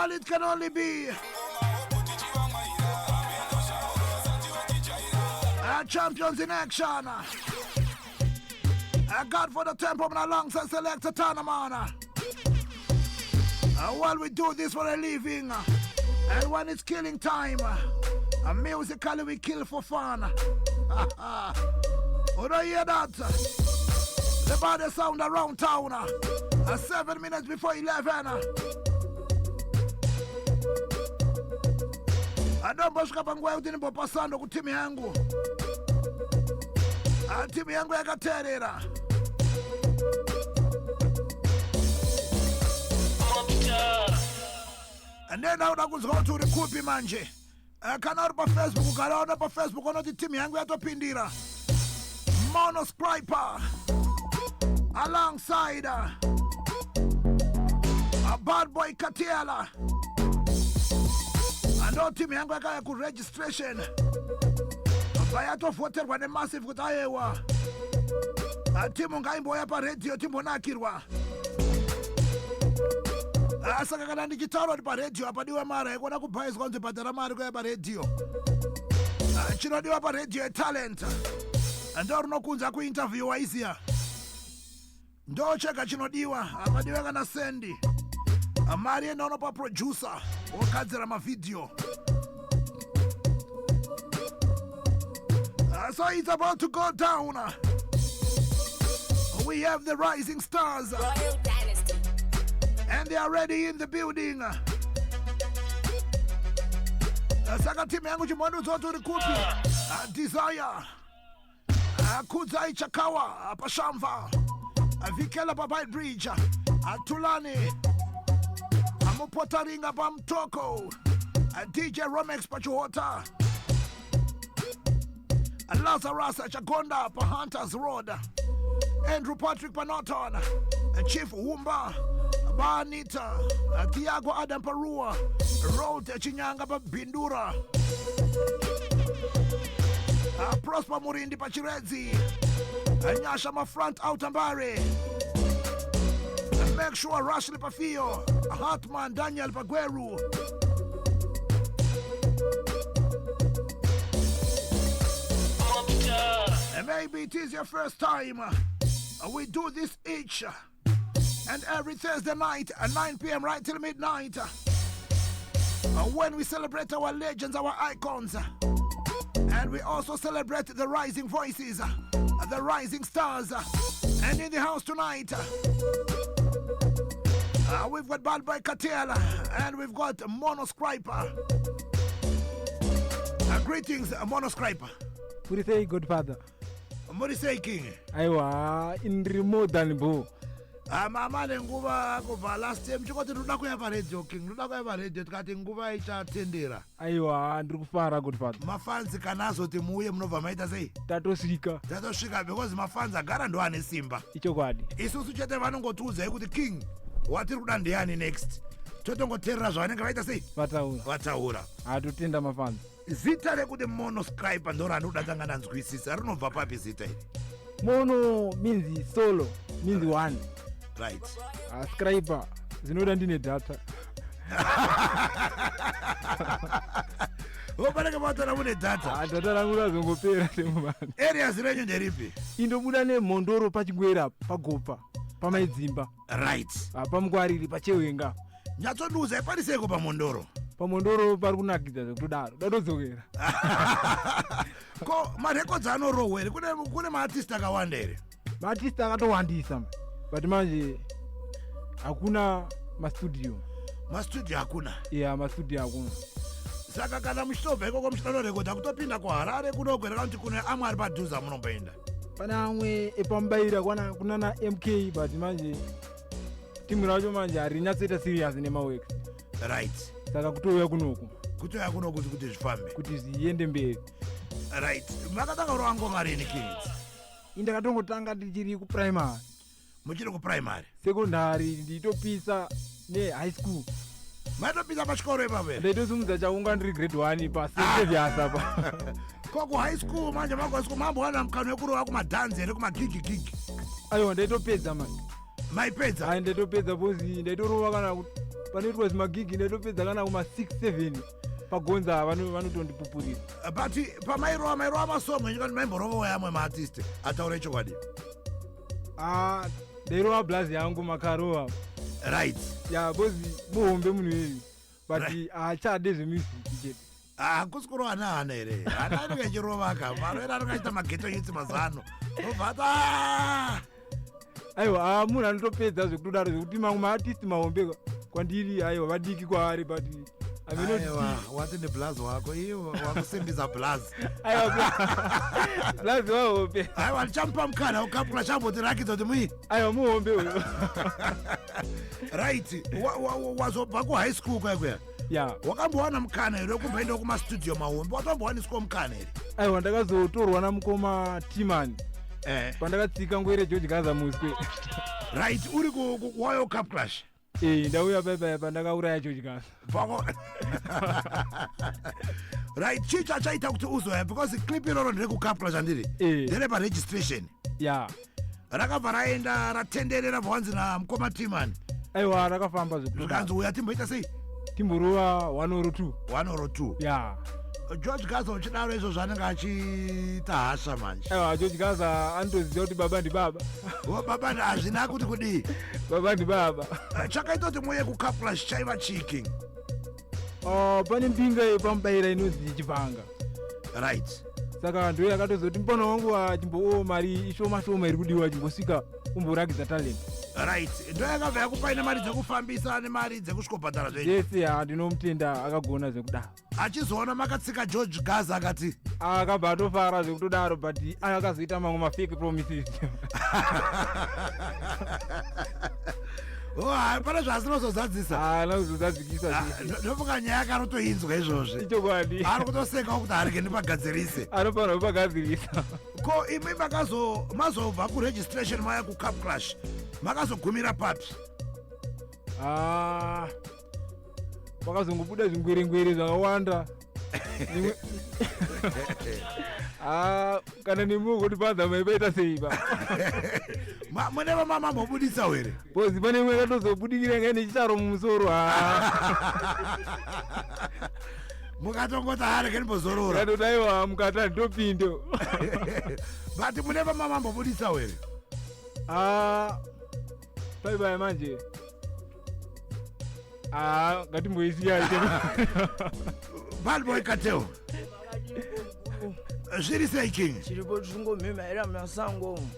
Well, it can only be champions in action. God for the tempo alongside Selector Tanaman. Well, we do this for a living. And when it's killing time, musically we kill for fun. You don't hear that? The body sound around town. 7 minutes before 11. Adombosvika panguva yekuti ndimbopa sando kutimu yangu. Timu yangu yakateerera. Ndenda kuda kunzwa kuti uri kupi manje. Kana uri paFacebook, ukaraona paFacebook unoti timu yangu yatopindira. Monoscriper alongside a Bad Boy Katiela. Ando timu yangu yakaya kuregistration, bva yatovhoterwa nemassive kuti ayewa, timu ngaimbouya paredhiyo timbonakirwa. Saka kana ndichitaura kuti paredhiyo hapadiwa mari, haikona kubhaiswa kunzi bhadhara mari kuya paredhiyo. Chinodiwa paredhiyo yetalent, ndo rinokunza kuinterviewa iziya, ndo chega chinodiwa. Hapadiwa kana sendi. Mari enonopa producer wogadzira mavhidhiyo. So it's about to go down. We have the rising stars. Royal Dynasty. And they are ready in the building. Saka timu yangu, chimwandudzo kuti uri kupi. Desire, Kudzai Chakawa paShamva, Vikela paBeitbridge, Tulani Mupotaringa paMutoko, DJ Romex paChihota, Lazarus Chagonda paHunters Road, Andrew Patrick paNorton, Chief Wumba Baanita, Tiago Adam Parua, Road Chinyanga paBindura, Prosper Murindi paChiredzi, Nyasha Mafront Outambare, make sure Rashley Pafio, Hartman Daniel Pagweru. And maybe it is your first time. We do this each and every Thursday night at 9 p.m. right till midnight, when we celebrate our legends, our icons. And we also celebrate the rising voices, the rising stars. And in the house tonight, we've got Bad Boy Katiela and we've got Monoscriper. Greetings, Monoscriper. Muri sei, Godfather? Muri sei, King? Aiwa, indiri more than bo. Mama nenguva kubva last time chikoti ndoda kuya paredhiyo, King, ndoda kuya paredhiyo, tikati nguva ichatendera. Aiwa, ndiri kufara, Godfather. Mafans kana azoti muuye, munobva maita sei? Tatosvika. Tatosvika, because mafans agara ndo ane simba. Ichokwadi. Isusu chete vanongotiudzai kuti, "King, watiri kuda ndiani next?" Totongoteerera zvavanenge vaita sei? Vataura. Vataura. Hatotenda mafans. Zita rekuti Monoscriper ndo randinoda tanga ndanzwisisa, rinobva papi zita iri? Mono means solo, means one. Scriber zvinoda ndine data. Vopanenge vatora mune data. Ah, data rangu razongopera semumani. Areas renyu nderipi? Indobuda neMhondoro, paChingwera, paGopa, paMaidzimba. PaMungwariri, paChewenga. Nyatsondiudzai, pariseiko paMhondoro? PaMhondoro pari kunakidza zvekutodaro, datodzokera. Ko marekodzi anorohwa here? Kune maartist akawanda here? Maartist akatowandisa, but manje hakuna mastudio. Mastudio hakuna? Ya, mastudio hakuna. Saka kana muchitobva ikoko muchitonorekodha, kutopinda kuHarare kunoko here, kana kuti kune amwe ari padhuze amunomboenda? Pane amwe epaMubaira, kwana kunana MK, but manje timu racho manje harinyatsoita serious nemaworks. Saka kutouya kunoku. Kutouya kunoku kuti zvifambe. Kuti zviende mberi. Right. Makatanga kurova ngoma rini, Kings? Indakatongotanga ndichiri kuprimary. Muchiri kuprimary? Secondary nditopisa, nehigh school. Maitopisa pachikoro ipapo here? Ndaitosimudza chaunga ndiri grade 1 paSevias apa. Ko kuhigh school manje, makuhigh school mambowana mukano wekurova kumadhanzi here, kumagigi gigi? Aiwa, ndaitopedza manje. Maipedza? Ai, ndaitopedza because ndaitorova kana Panoitwa zvimagigi ndaitopedza kana kuma 6 7 pagonza, vanotondipupurira. But pamairova, mairova masong enyu kana maimborovawo yamwe maartist? Ataura chokwadi. Ah, ndairova blazi yangu Makarova. Ya, because muhombe munhu iyeyu, but haachade zvemusic chete. Hakusi kurova nehana here? Hana inenge ichirovaka, marovero anenge achiita maghetto youths mazuva ano, obva ati "Ah!" Aiwa, munhu anotopedza zvekutodaro, zvekuti mamwe maartist mahombe kwandiri, aiwa, vadiki kwaari, but Aiwa, wati ndiblazi wako iwo wakusimbisa blazi. Aiwa, blazi wahombe. Aiwa, ndichamupa mukana ukapula chambotirakidza kuti mui Aiwa, muhombe uyo. Right, wazobva kuhigh school kwaikuya? Ya. Wakambowana mukana here wekumboendawo kumastudio mahombe? Watombowaniswa mukana here? Aiwa, ndakazotorwa namukoma Timan pandakatsika ngwere George Gaza muswe. Right, uri kuwayo Cup Clash? Eh, ndauya paipaya pandakauraya George Gaza. Pako. Right, chii chachaita kuti uzoya? Because clip iroro nderekuCup Clash, handiri? Eh. Ndereparegistration. Ya. Rakabva raenda, ratenderera, bvanzi namukoma Timan. Aiwa, rakafamba zvikanzi zvekutodaro. Uya timboita sei? Timborova 1 or 2. 1 or 2. Ya. George Gaza uchidaro izvo anenge achiita hasha manje. Aiwa, George Gaza anotoziva kuti baba ndibaba. O baba, hazvina kuti kudii. Baba ndibaba. Chakaita kuti muuye kuCup Clash chaiva chii, King? Oh, pane mbinga yepamubayira inonzi Chibanga. Saka ndo yakatozoti mupano wangu achimbo mari ishoma shoma iri kudiwa, chimbosvika umborakidza talent. Right, ndo yakabva yakupai nemari dzekufambisa nemari dzekusvikobhadhara zvenyu? Yese, ha, ndinomutenda, akagona zvekudaro. Achizoona makatsika George Gaza akati? Akabva atofara zvekutodaro, but akazoita mamwe mafake promises. Oh, hai, pane zvasinozozadzisa. Haana kuzozadzikisa. Ah, ndofunga nyaya yake anotoinzwa izvozvi. Ichokwadi. Ari kutosekawo kuti harike ndipagadzirise. Anofanira kupagadzirisa. Ko imi mazobva kuregistration maya kuCup Clash, makazogumira papi? Ah, pakazongobuda zvingwerengwere zvakawanda. Ah, kana nemi kuti panza maipaita sei pa. Mune vamamambobudisa here? Bozi, pane imwe yakatozobudikira inga ine chitaro mumusoro, ha. Mukatongoti hareke ndimbozorora. Katoti aiwa, mukati handitopinde. But mune vamamambobudisa here? Ah, bye bye manje. Ah, ngatimboisiya. Bad Boy Cartel, zviri sei, King? Chiripo, tichingomhemhaira mumasango umu.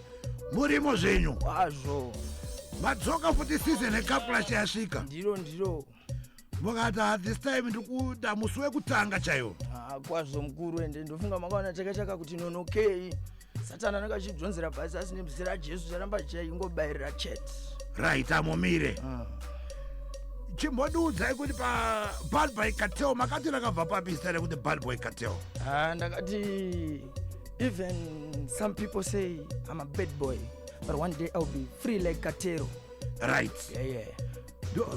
Murimo zvenyu? Kwazvo. Madzoka futi, season yeCup Clash yasvika. Ndiro, ndiro. Mukati, "Ah, this time ndikuda musi wekutanga chaiwo." Ah, kwazvo mukuru, ende ndofunga makaona chaka kuti nonokei, Satani anenge achidhonzera pasi, asi nemuzita raJesu charamba chaingobayirira chete. Right, amomire. Chimbodiudzai kuti pa Bad Boy Cartel makati rakabva papi zita rekuti Bad Boy Cartel? Ah, ndakati even some people say I'm a bad boy, but one day I'll be free like Katero. Yeah.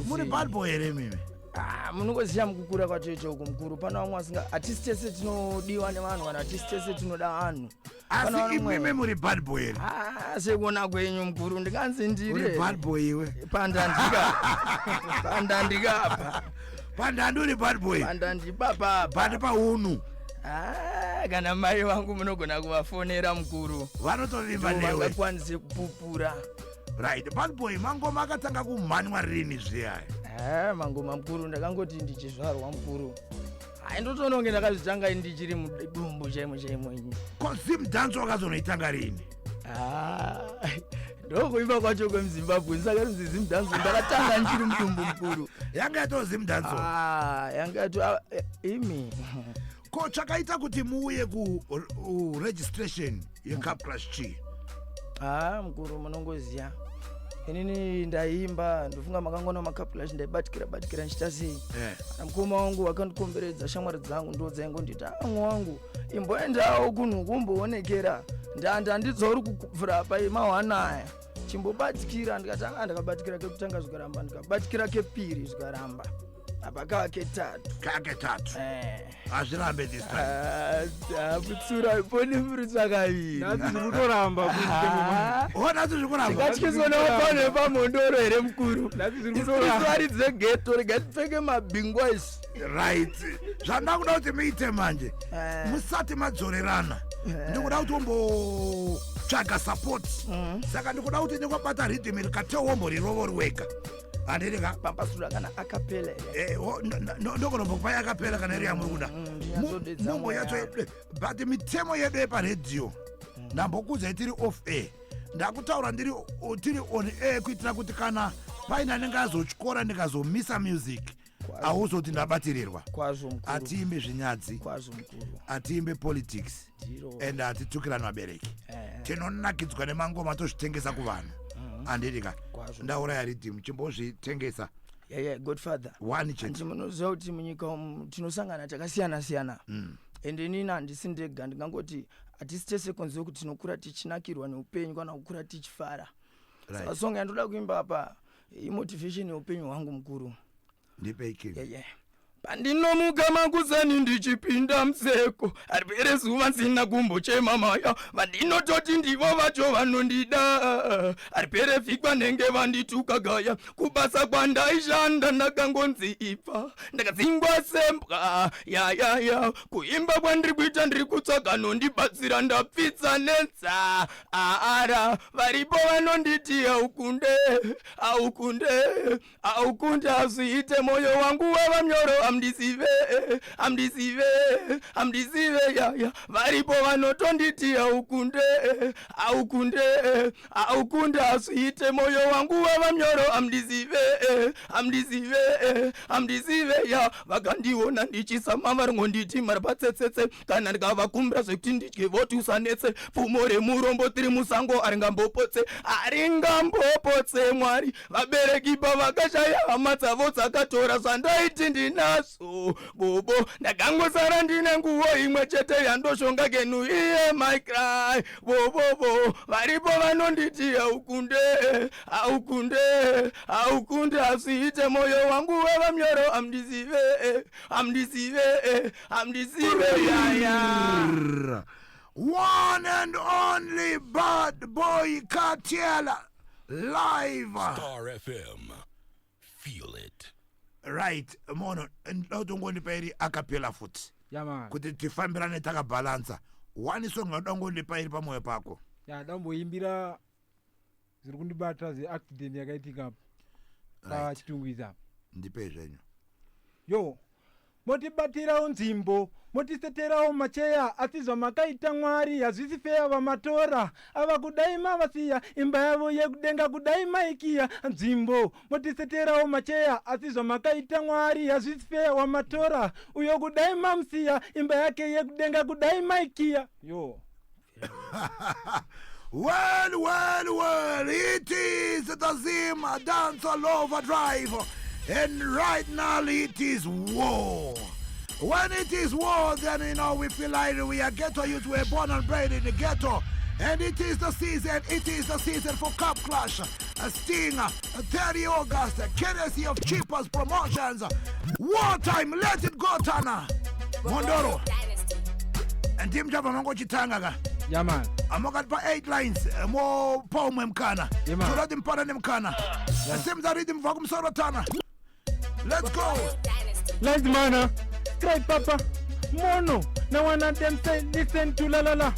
Muri bad boy here mimi? Ah, munongoziva mukukura kwatoita uku mukuru, pana vamwe vasinga, hatisi tese tinodiwa nevanhu, kana hatisi tese tinoda vanhu. Asi Pana vamwe- imimi muri bad boy here? Ah, sekuona kwenyu mukuru, ndinganzi Uri ndiri bad boy iwe. Pandandika, pandandika apa. Pandandi uri bad boy. Pandandipapapa. Pandi paunu. Ah, kana mai vangu munogona kuvafonera mukuru. Vanotovimba newe. Vangakwanise kupupura. Right, bad boy, mangoma akatanga kumhanywa rini zviyaya? Ah, mangoma mukuru, ndakangoti ndichizvarwa mukuru, hai, ndotononge ndakazvitanga ndichiri mudumbu chaimo chaimo ini. Ko Zimdancehall wakazonoitanga rini? Ah, ndokuimba kwacho kwemuZimbabwe, saka rinzi Zimdancehall ndakatanga ndichiri mudumbu mukuru. Yanga yato Zimdancehall? Ah, yanga yato, ah, imi. Ko chakaita kuti muuye kuregistration yeCup Clash chii? Ah, mukuru, munongoziya inini ndaimba, ndofunga makangona maCup Clash, ndaibatikira batikira ndichita sei. Na mukoma wangu vakandikomberedza, shamwari dzangu ndo dzaingonditi, amwe wangu, imboendawo kunhu kumboonekera, ndanda handidzori kuvhura paimahwana aya, chimbobatikira. Ndikati, aa, ndakabatikira kekutanga zvikaramba, ndikabatikira kepiri zvikaramba. Apa kava ketatu. Kaketatu. Hazvirambe this time. Ah, mutsura pone murutsva kaviri. Nhasi zviri kutoramba. Ona zviri kuramba. Ndingatyiswa nevapano vepamhondoro here mukuru? Nhasi zviri Isu kutoramba. varidzi vegeto, regai tipfeke mabhingwa isu. Right, zvandakuda kuti muite manje, musati madzorerana, ndikuda kuti umbotsvaga support. Saka ndikuda kuti ndingobata rhythm rikate womborirova uri wega, handiti ka? Pampasura kana acapella here? Ndokunombokupa yakapera kana iri yamuri kuda. Ndinyatsodedza Mumbo mweya. yacho, but mitemo yedu yeparedhiyo ndambokudzai tiri off air, ndakutaura ndiri tiri on air kuitira kuti kana paine anenge azotyora ndikazomisa music, hauzoti ndabatirirwa. Kwazvo mukuru. Hatiimbe zvinyadzi. Kwazvo mukuru. Hatiimbe politics. Ndiro. And hatitukirani vabereki. Tinonakidzwa nemangoma, tozvitengesa kuvanhu, handiti ka? Kwazvo. Ndauraya riddim, chimbozvitengesa. Yeye godfather. One chete. Handi munoziva kuti munyika umu tinosangana takasiyana siyana, ende inini handisi ndega. Ndingangoti hatisi tese kunze kuti tinokura tichinakirwa neupenyu kana kukura tichifara. Saka song yandoda kuimba apa imotivation yeupenyu hwangu mukuru. Ndipei, king. Yeye, pandinomuka makuseni ndichipinda museko, haripere zuva nsina kumbochema maya. Vandinototi ndivo vacho vanondida, haripere vhikwa nenge vandituka gaya. Kubasa kwandaishanda ndakangonzi ipfa, ndakadzingwa sembwa yayaya. Kuimba kwandiri kuita ndiri kutsvaga nondibatsira, ndapfitsa nenza aara. Varipo vanonditi aukunde, aukunde, aukunde, azviite. Moyo wangu wava myoro, amdisive, amdisive, amdisive yaya. Varipo vanotonditi aukunde, aukunde, aukunde, azviite. Moyo wangu wava myoro, amdisive, amdisive, amdisive ya. Vakandiona ndichisama varingonditi mari patsetsetse. Kana ndikavakumbira zvekuti ndidye voti usanetse. Pfumo remurombo tiri musango aringambopotse, aringambopotse. Mwari, vabereki pavakashaya, hama dzavo dzakatora zvandaiti ndinazvo bobo. Ndakangosara ndine nguo imwe chete yandoshonga kenu iye my cry bobobo. Varipo vanonditi aukunde, aukunde, aukunde, azviite. Moyo wangu wava myoro, amdisive, amdisive, amdisive yaya. One and only Bad Boy Kartel live. Star FM. Feel it. Right, mono ndoda kuti ungondipa iri acapella futi Yeah man. kuti tifambirane takabhalansa. One song yaoda ungondipa iri pamwoyo pako. Ya, damboimbira zviri kundibata zveaccident yakaitika pachitungwiza. Ndipei zvenyu. Yo, motibatirawo nzvimbo, motiseterawo macheya, asi zvamakaita Mwari hazvisi feya. Vamatora ava kudai mavasiya imba yavo yekudenga, kudai maikiya nzvimbo. Motiseterawo macheya, asi zvamakaita Mwari hazvisi feya. Wamatora uyo kudai mamusiya imba yake yekudenga, kudai maikiya. Yo. Well, well, well, it is the Zim Dancehall Overdrive. And right now it is war. When it is war, then we feel like we are ghetto youth, we're born and bred in the ghetto. And it is the season, it is the season for Cup Clash. A Sting, 30 August, courtesy of Cheapers Promotions. Wartime, let it go, Tana. Mondoro. And Team Java Mangochitanga ka. Yeah man. Amokati pa 8 lines, mopa umwe mukana. Yeah, man. Toda kuti mupanane mukana. Simza rhythm bva kumusoro, Tana. Let's go. Lines mana, cry papa, mono. Now one of them say listen to la la la.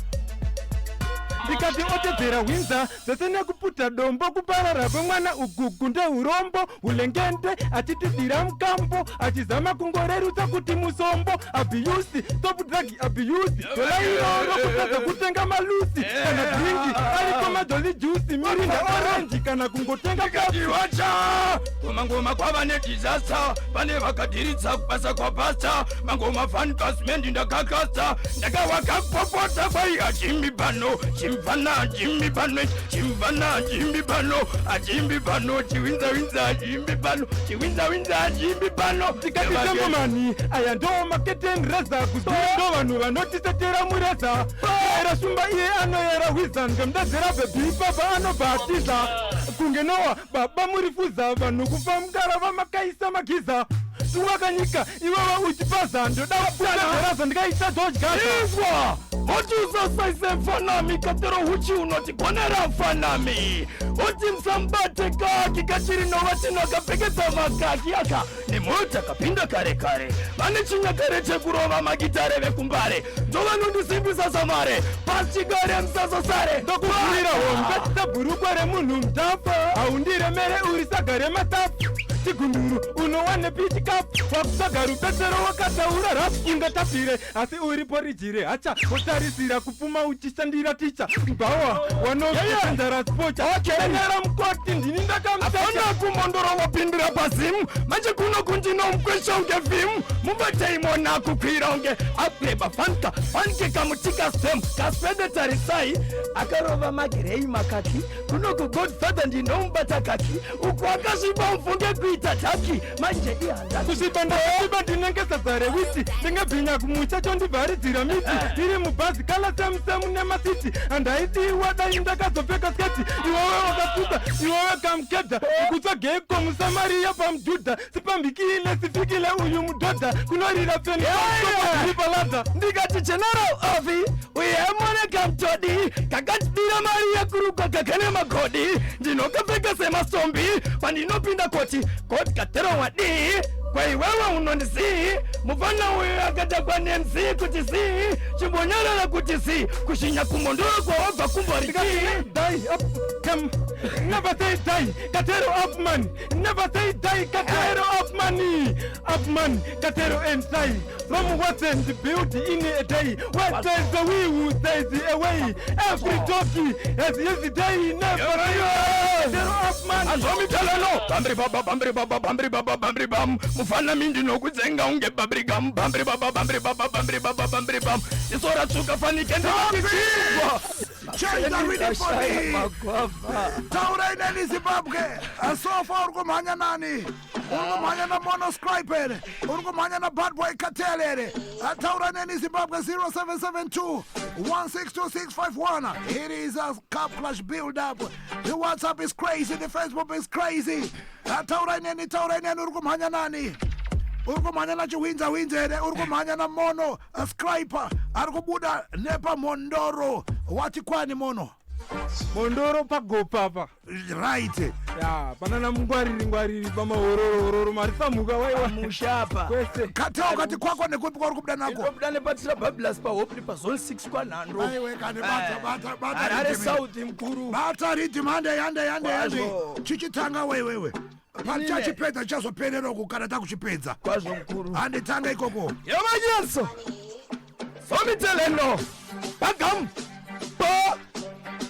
Ndikati otedzera hwinza zvese nekuputa dombo, kuparara kwemwana ugugu ndeurombo. Hulengende achitidira mukambo, achizama kungorerutsa kuti musombo. Abuse, stop drug abuse. Dola iroro kutadza kutenga malusi kana drink, ariko majoli juice, Mirinda, orange, kana kungotenga Pepsi. Wacha kumangoma kwava nedisaster, pane vakadhiritsa kubasa kwapasta. Mangoma fanbasmendi ndakakasta, ndakawakapopota kwai achimbi pano, chimfana achimbi pano, chimfana achimbi pano, achimbi pano, chiwinzawinza achimbi pano, chiwinzawinza achimbi pano. Tikati tengomani aya ndo maketeni reza kuziva, ndo vanhu vanotisetera mureza. Era shumba iye anoyera hwiza, ngemudadzera bhebhi baba anobva atiza kunge nowa. Baba murifuza, vanhu kufa mugara vamakaisa magiza. Tiwakanyika iwewe uchipaza ndoda kugaza ndikaita George Gaza. Izwa otiusasaise mfanami katero huchi unotigonera mfanami oti musambate kaki kachirinova tinokapfekedza makaki aka nemhota akapinda kare kare vane chinyakare chekurova magitare vekumbare ndovanondisimbisa samare pasichigare musazosare. Ndokuvhurira hombe sabhurukwa remunhu mutafu, haundiremere uri saga rematafu, chigunduru unowanepi chikafu, wakutsvaga rubetsero wakataura rafu, ungatapire asi uri porijire hacha wotarisira kupfuma uchishandira ticha mbhawa wanozara spocha enyara mukoti ndini ndakamusacha. Apana kumondoro wapindira pazimu manje kuno kundinomukwesha unge vhimu mubateimona kukwira unge akureba fanka fanke kamutika stem kaswede tarisai akarova magirei makaki kuno kugodfather ndinomubata kaki uku akasviba mufunge kuita dhaki manje ihanda. Kusviba ndakasviba ndinenge sadza rewiti, ndingebhinya kumucha chondivharidzira miti, ndiri mubhazi kala semusemu nemasiti handaidiwa dai ndakazopfeka sketi. Iwewe wakapfuta iwewe kamukedha kutsvageiko musamariya pamujudha sipambikile sifikile uyu mudhodha kunorira pfeni paladha. Ndikati General Ovi uyemone kamutodi kakatibira mari yekurukwa kakane magodi ndinokapfeka semasombi pandinopinda koti koti katero wadii kwaiwewe unondizii mufana uyu akatakwa nemzii kuti zii chimbonyarara kuti zii kushinya kumondoro kwawabva kumbori. Die up come never say die katero up man never say die katero up money up man katero and die from wasn't built in a day what says the we who says away every doggy has his day never say katero up man. Azvomitelelo bambiri baba bambiri baba bambiri baba bambiri bam mufana mindinokudzenga unge babirigam bambiri baba bambiri baba bambiri baba bambiri bam iso ratsvuka fanike ndivatichigwa. Change the rhythm for me. Magwavha. Taurai neni Zimbabwe. So far uri kumhanya nani? Uri kumhanya naMono Scripen, uri kumhanya naBad Boy Katelere. Taura neni Zimbabwe, 0772 162651. It is a Cup Clash build up. The WhatsApp is crazy, the Facebook is crazy. Taurai neni, taurai neni, uri kumhanya nani? Uri kumhanya nachihwinza hwinza here? Uri kumhanya naMono Scriper ari kubuda nepamondoro? Wati kwani, Mono? Mondoro pagopapa. Right. Ya panana mungwariri ngwariri pamahororo marisamuka waiwa. Mushapa. Kwese. Kateo kati kwako nekupi kwauri kubuda nako? Inobuda nepatira Bablas pahopli pazone 6 kwanhando. Aiwe kani, bata bata bata Harare rhythm. South mukuru. Bata riddim, hande hande hande hande. Kwazvo. Chichitanga wewewe, patichachipedza chichazoperera uku kana takuchipedza. Kwazvo mukuru. Handitanga ikoko. Yamayeso somiteleno bagam bo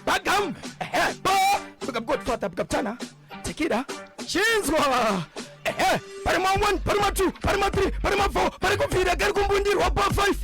bagam ehe bo bugab godfather bugabtana tekida chinzwa ehe pari ma 1 pari ma 2 pari ma 3 pari ma 4 pari kubvira kari kumbundirwa pa 5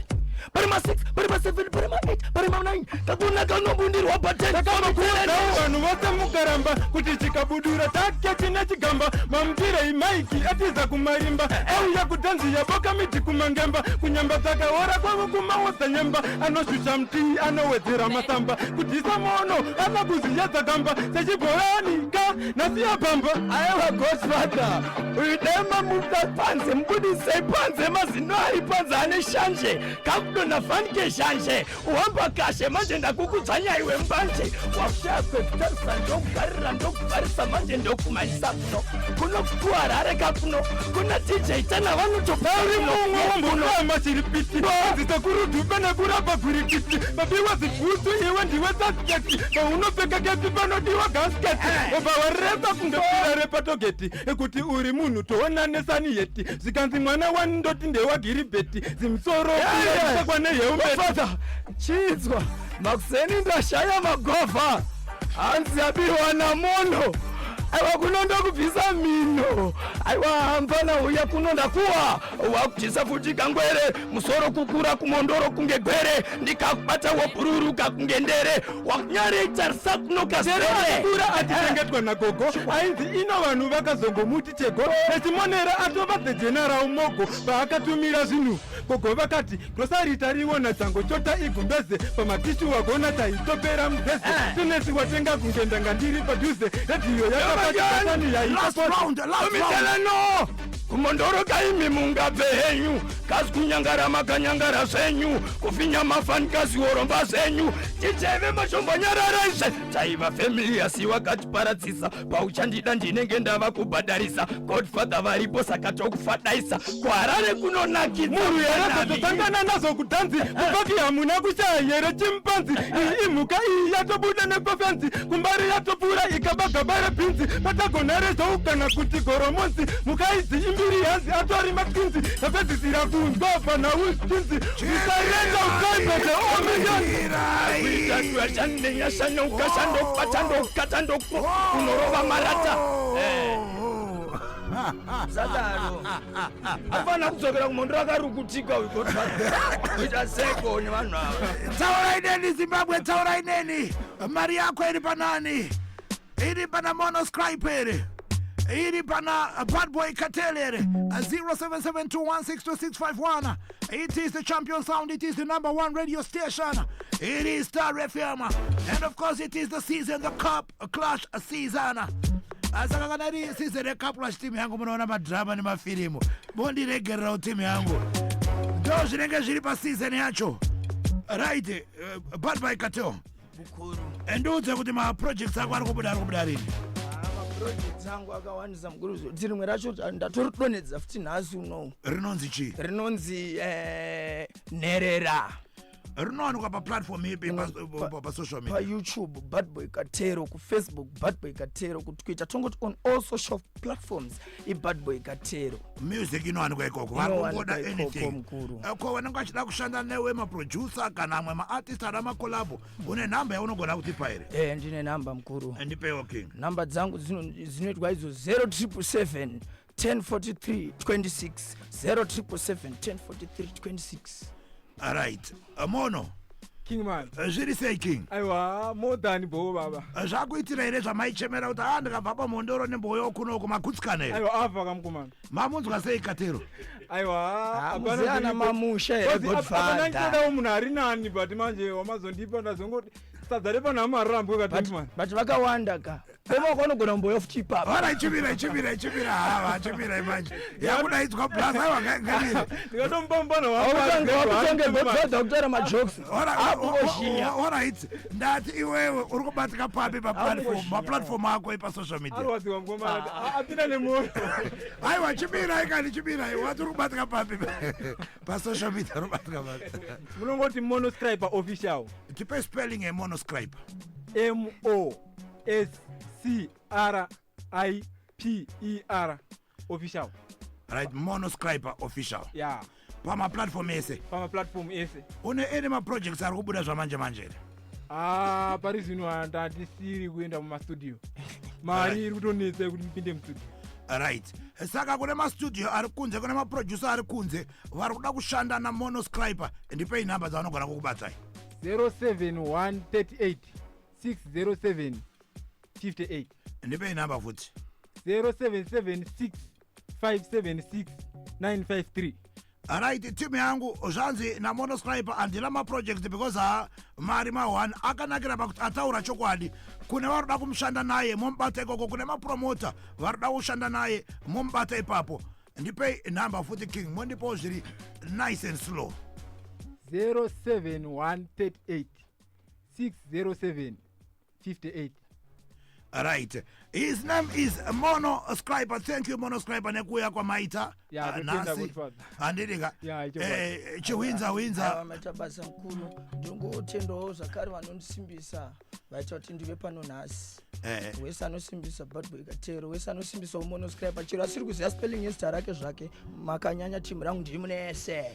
pari ma 6 pari ma 7 pari ma 8 pari ma 9 kakuna kanombundirwa pa 10. Takamakuudzawo vanhu vose mukaramba kuti chikabudura take chine chigamba mamutirei maiki atiza kumarimba auya kudhanziya boka miti kumangemba kunyamba dzakaora kwavo kumaodza nyemba anoshusha mutii anowedzera masamba kudhisa mono ava kuziya dzakamba sechibhorani ka nhasiya pamba. Aiwa godfather uyu dema muda panze mubudisei panze mazino ari panze ane shanje kakudonha fanike shanje uhamba kashe manje ndakukudzvanyaiwe mbanje wakushaya kwekutarisa ndokugarira ndokuvharisa manje ndokumaisa kuno kuno kuharare kakuno kuna DJ Tana Uri mumwe vanotopa. wambokama chiripiti anzisekurudhuka nekurapa gwirikiti pabiwa zibhutsu iwe ndiwe suspect paunopfeka kepi panodiwa gasket obva wareba kunge pira repatogeti ekuti uri munhu toona nesani yeti zvikanzi mwana wani ndoti ndewagiribheti zimusoro pekwa nehelmet. Father chinzwa makuseni ndashaya magwavha hanzi abiwa namono aiwa kuno ndokubvisa mhino aiwa mfana uya kuno ndakuwa wakujisa futi kangwere musoro kukura kumondoro kunge gwere ndikakubata wobhururuka kunge ndere wakunyareitarisa kuno kasere. Kura achichengetwa nagogo ainzi ino vanhu vakazongomuti chego echimonera atova the general mogo paakatumira zvinhu gogo vakati grosari tariona dzango chota igumbeze pamatishu wagona taitopera muzeze tenesi watenga kunge ndanga ndiri padhuze redhiyo yakabatani Last yaita. round, last round. Miteleno. Kumondoro kaimi mungabve henyu, kasi kunyangara makanyangara zvenyu, kufinya mafanikazi woromba zvenyu. Ticheve mashombonyarara izve, taiva family asi wakatiparadzisa. Pauchandida ndinenge ndava kubhadharisa. Godfather varipo saka tokufadaisa. KuHarare kunonakidza. Muru here dzotosangana nazo kudhanzi kupaki hamuna kushaya here chimpanzi. Iyi imhuka iyi yatobuda nepafenzi, kumbari yatopfuura ikaba gaba rebhinzi, patagona rezou kana kuti goromonzi. Mhuka idzi imbiri hanzi atori matwinzi, tapedzisira kunzwa panhau chinzi usarenda ukaibete ominion. Unorova marata. Sadaro afana kudzokera kumondoro akarukutika uyu Godfather, kuita seko nevanhu ava. Taurai neni Zimbabwe, taurai neni. Mari yako iri panani? Iri pana Monoscribe here? Iri pana Badboy Kartel here? 0772162651. It is the champion sound. It is the number one radio station. It is Star FM, and of course it is the season, the Cup Clash season. Saka kana iri season yeCup Clash, timu yangu, munoona madhirama nemafirimu, mondiregererawo timu yangu, ndo zvinenge zviri paseason yacho. Right, Badboy Kartel. Mukuru. Endiudze kuti maprojects ako ari kubuda rini? Maprojects angu akawandisa mukuru, kuti rimwe racho ndatoridonhedza futi nhasi unowu. Rinonzi chii? Rinonzi Nherera. Rinowanikwa paplatform ipi pasocial media? PaYouTube Badboy Katero, kuFacebook Badboy Katero, kuTwitter, tongoti on all social platforms iBadboy Katero. Music inowanikwa ikoko, vari Inowanikwa kungoda ikoko, anything. mukuru. Ko vanenge vachida kushanda newe, maproducer kana amwe maartist ada macollabo, une nhamba yaunogona kutipa here? Ndine nhamba mukuru. Ndipewo, king. Nhamba dzangu dzinoitwa idzo 0777 1043 26, 0777 1043 26. Right, Mono. Kingman. Zviri sei, king? Aiwa, more than bo baba. Zvakuitira here zvamaichemera kuti a ndikabva pamhondoro nemboyo kunoko magutsikana here? Aiwa, abva kamukomana. Mamunzwa sei Katero? Aiwa. Muziyana mamusha here, Godfather? Ndinodawo munhu ari nani, but manje wamazondipa ndazongoti sadza repanhamo harirambwe kaTempman. But vakawanda ka, koma kwanogona kumboya futi ipapa. Ora, chimira, chimira, chimira, hava chimirai manje, yakudaidzwa plus. Aiwa, ngamire. Ndikatomupa Wakutonge Godfather kutaura majokes akungoshinya. Alright, ndati iwewe uri kubatika papi paplatform? Akungoshinya. Maplatform ako epasocial media. Arwadziwa mukomana, apinda nemwoyo. Aiwa, chimirai kani, chimirai. Wati uri kubatika papi pasocial media? Uri kubatika papi? Munongoti Monoscriber Official. Tipe spelling yeMonoscribe. MOSCRIPER Official. Right, Monoscriber Official. Ya. Pamaplatform ese. Pamaplatform ese. Une ene maprojects ari kubuda zvamanje manje here? Ah, pari zvino handisiri kuenda mumastudio, mari iri kutonetsa yekuti mupinde mustudio. Right, saka kune mastudio ari kunze, kune maproducer ari kunze vari kuda kushanda naMonoscriber, ndipei nhamba dzavanogona kukubatsai. 07138 607 58. Ndipei nhamba futi. 0776 576 953. Right, timu yangu, zvanzi naMonoscriber handina maproject because ha mari ma1 akanakira pakuti ataura chokwadi. Kune vari kuda kumushanda naye, momubata ikoko. Kune mapromota vari kuda kushanda naye, momubata ipapo. Ndipei nhamba futi, king, mondipawo zviri nice and slow. 07138 607 58. Right, his name is Monoscriber. Thank you, Monoscriber, nekuuya kwamaita. Ya, totenda, nhasi. Godfather. Handidika. Ya, ichokwadi. Chiwinza winza. Aiwa, maita basa mukuru. Ndingotendawo zvakare vanondisimbisa, vaita kuti ndive pano nhasi. Wese anosimbisa Badboy Katero, wese anosimbisawo Monoscribe, chero asiri kuziva spelling yezita rake zvake, makanyanya. Timu rangu ndimunese.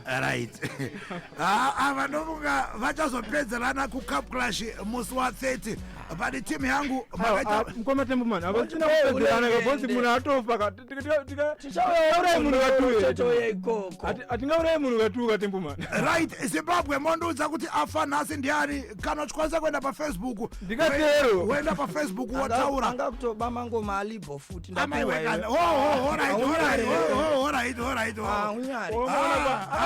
Right, ava ndofunga vachazopedzerana kuCup Clash musi wa30, but timu yangu makaita. Mukoma Tembuman, havasina Oti- kupedzerana kabonzi. Ulende. Munhu atofa. Tingaurayi munhu katuwe. Tichauya ikoko. Hatingaurayi munhu katuka, Tembuman. Right, Zimbabwe, mondiudza kuti afa nhasi ndiani? Kana uchikwanisa kuenda paFacebook, Ndikatero. woenda paFacebook wotaura. Anga kutoba mangoma alibho futi. Amaiwekana. Oh, alright, alright, oh, alright, alright, oh. Unyari.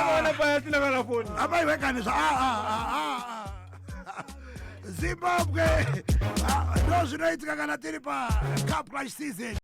Akaona paya asina kana foni. Amaiwekani zva ah, ah, ah, ah. Zimbabwe, ndo zvinoitika kana tiri paCup Clash season.